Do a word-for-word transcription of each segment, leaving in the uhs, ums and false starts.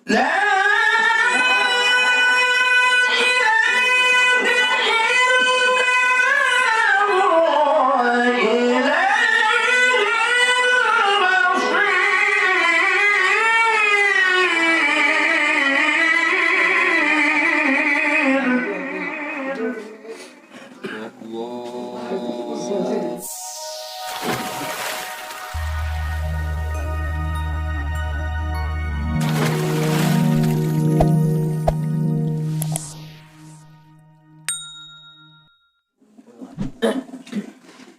لا إله إلا هو، إليه المصير.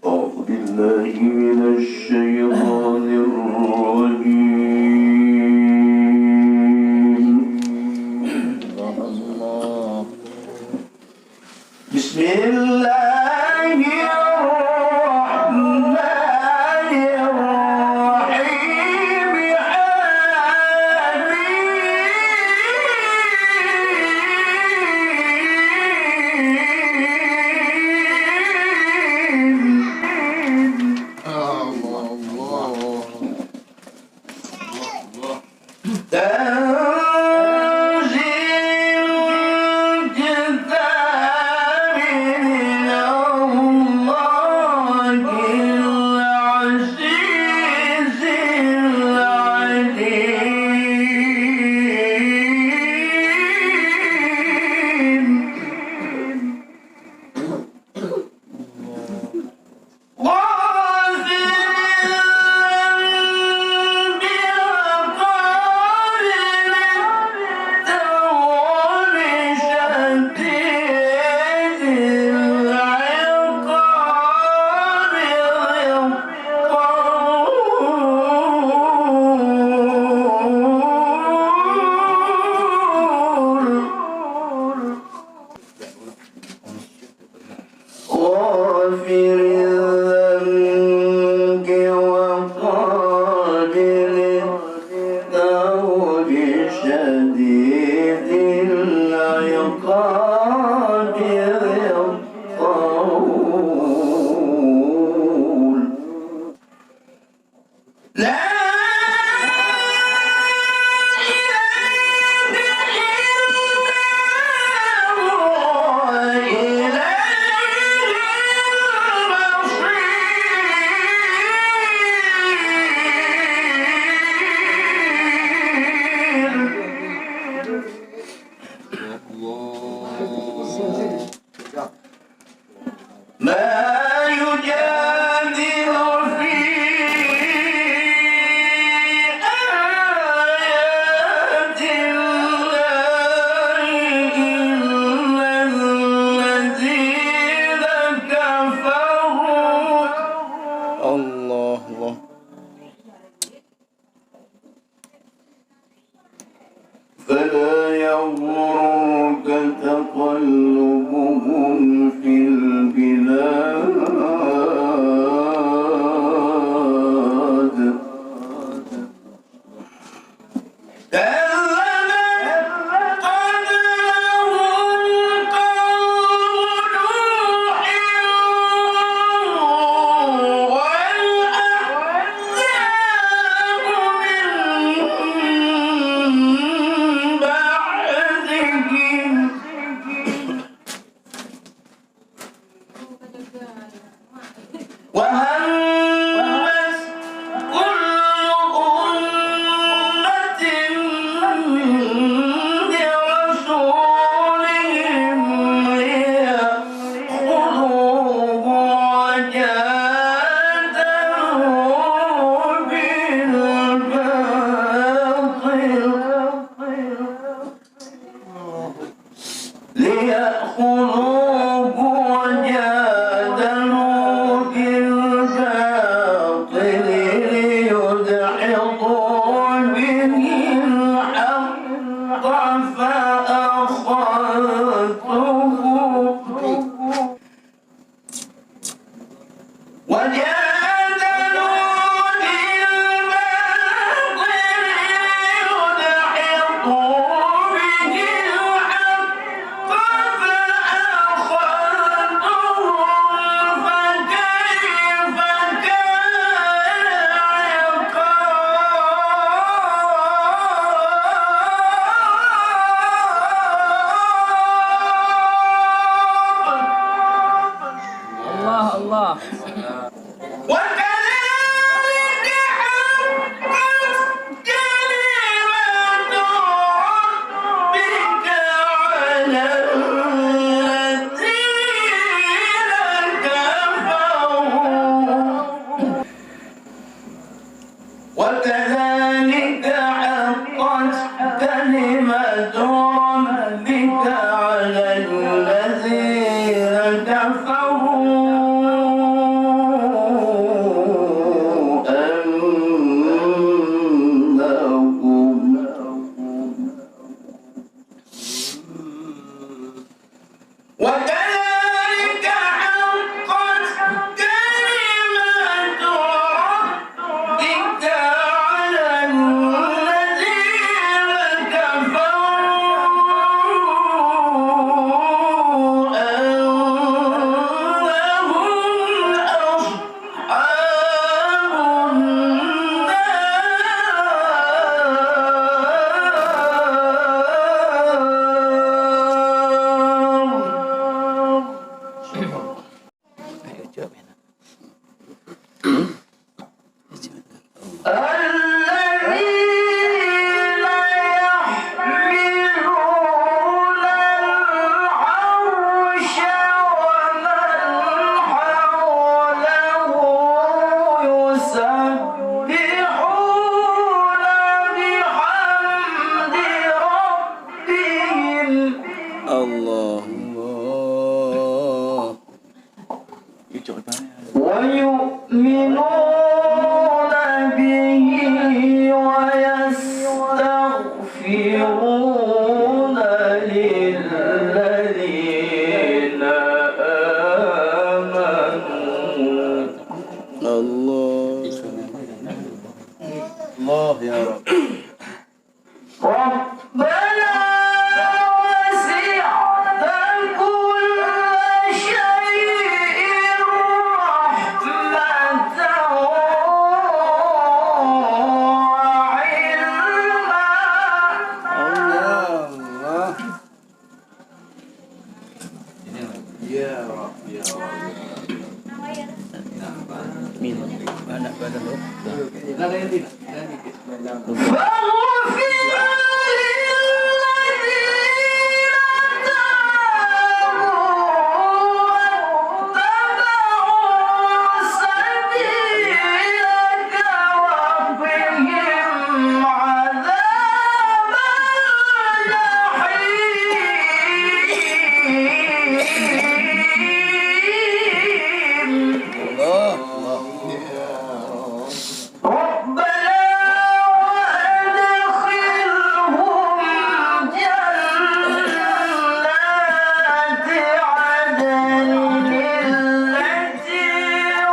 أعوذ بالله من الشيطان الرجيم. بسم الله الرحمن الرحيم. آمين. تنزيل الكتاب من الله العزيز العليم. غافر الذنب وقابل التوب شديد العقاب ذي الطول. غافر الذنب وقابل التوب شديد العقاب ذي الطول. لا إله إلا هو، إليه المصير. ما يجادل في آيات الله إلا الذين كفروا. الله، الله. فلا يغررك تقلبهم في البلاد. كذبت قبلهم قوم نوح والأحزاب من بعدهم. وهمت كل أمة ربنا وسعت كل شيء رحمة وعلما. الله. Ya Rabb, ya Rabb. Min. Anak badan tu. فاغفر للذين تابوا واتبعوا سبيلك وقهم عذاب الجحيم. الله، الله. ربنا وأدخلهم جنات عدن التي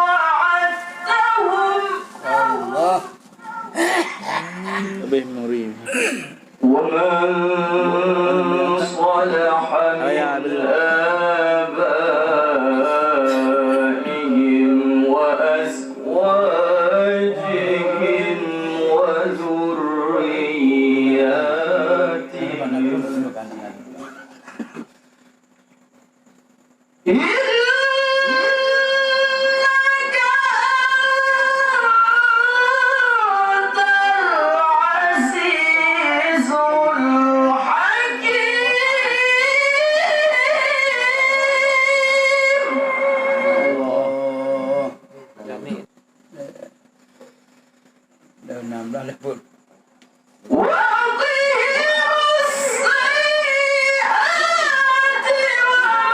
وعدتهم. الله. Lebih mengeri. ومن صلح من آبائهم وأزواجهم وذرياتهم إنك أنت العزيز الحكيم. Dah enam belas level. وقهم السيئات ومن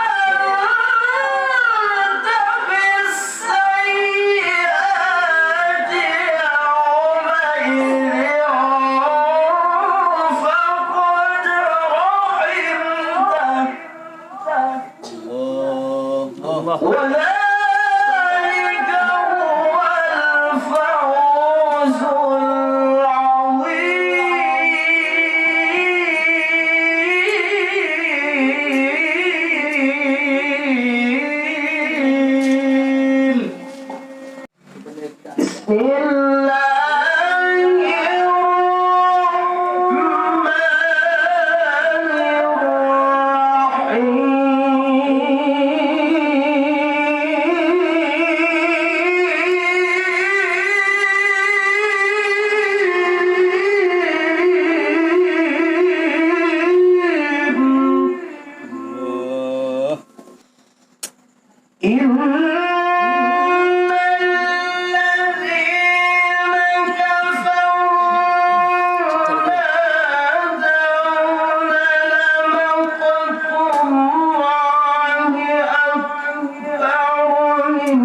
تق السيئات يومئذ فقد رحمته. الله. وذلك هو الفوز العظيم. بسم الله الرحمن الرحيم. إن الذين كفروا ينادون لمقت الله أكبر من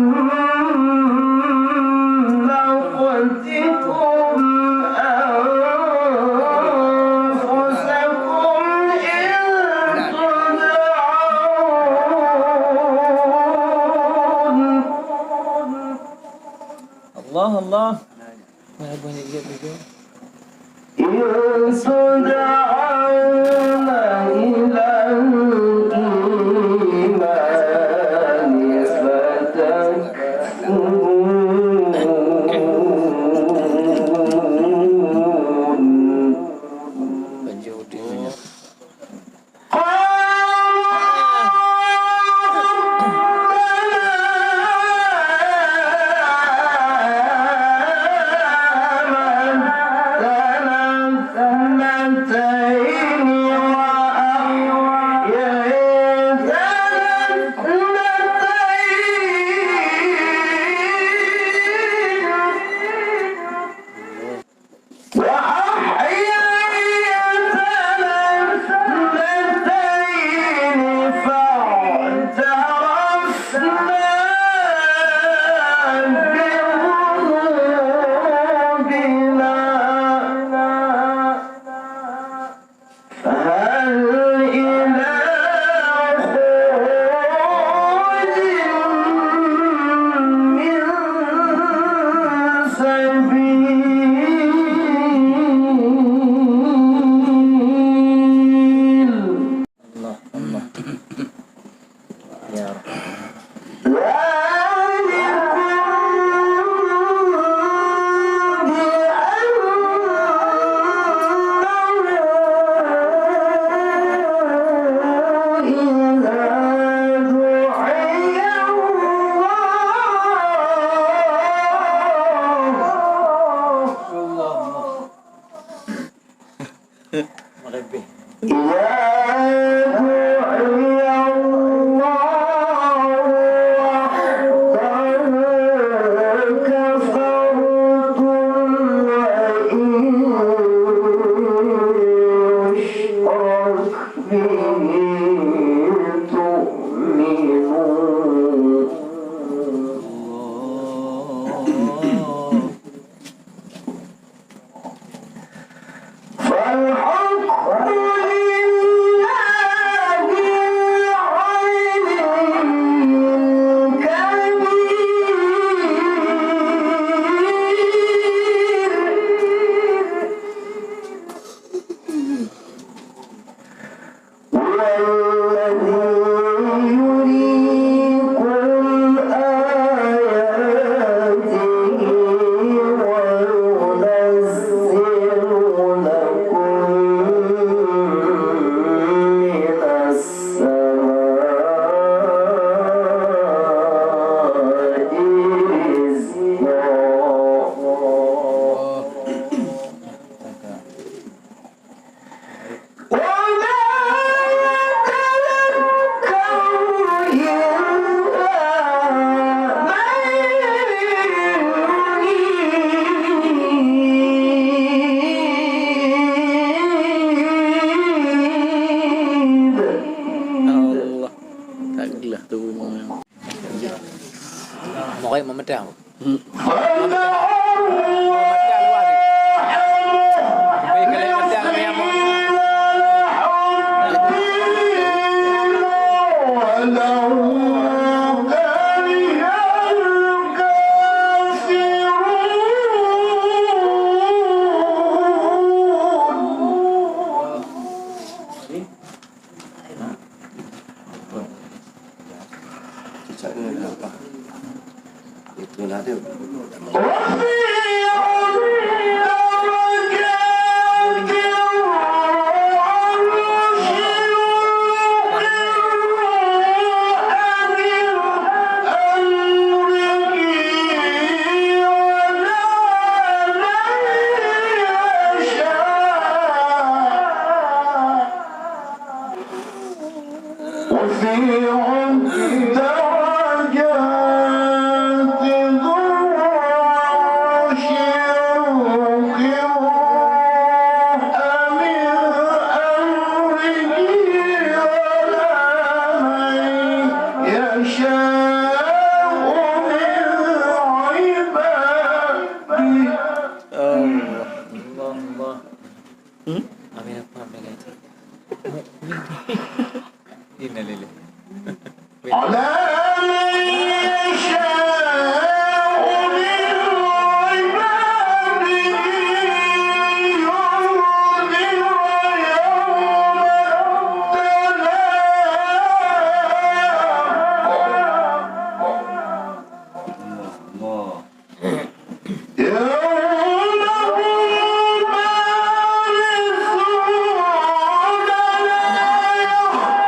مقتكم أنفسكم إذ تدعون. الله، الله. Mana bunyi dia tu? إذ تدعون إلى الإيمان فتكفرون. قالوا ربنا أمتنا اثنتين Merebeh. إذا دعي الله وحده كفرتم وإن يشرك به تؤمنون. فالحكم لله العلي الكبير. هو الذي يريكم آياته وينزل لكم من السماء رزقا. وما يتذكر إلا من ينيب. Allah. Tak gelah tu memang. Mokai memedah. Cicak ni ada apa? Itu lah dia. رفيع الدرجات ذو العرش يلقي الروح من أمره على من يشاء من عباده. Allah, Allah, Allah. Hmm? Amin apa, amin itu? Innalillahi. على من يشاء من عباده ينزل يوم التلاق. الله. يوم هم بارزون لا يخفى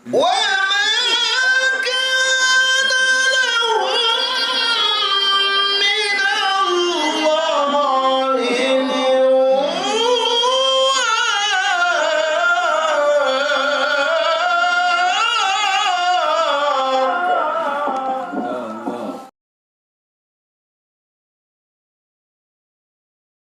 Wah,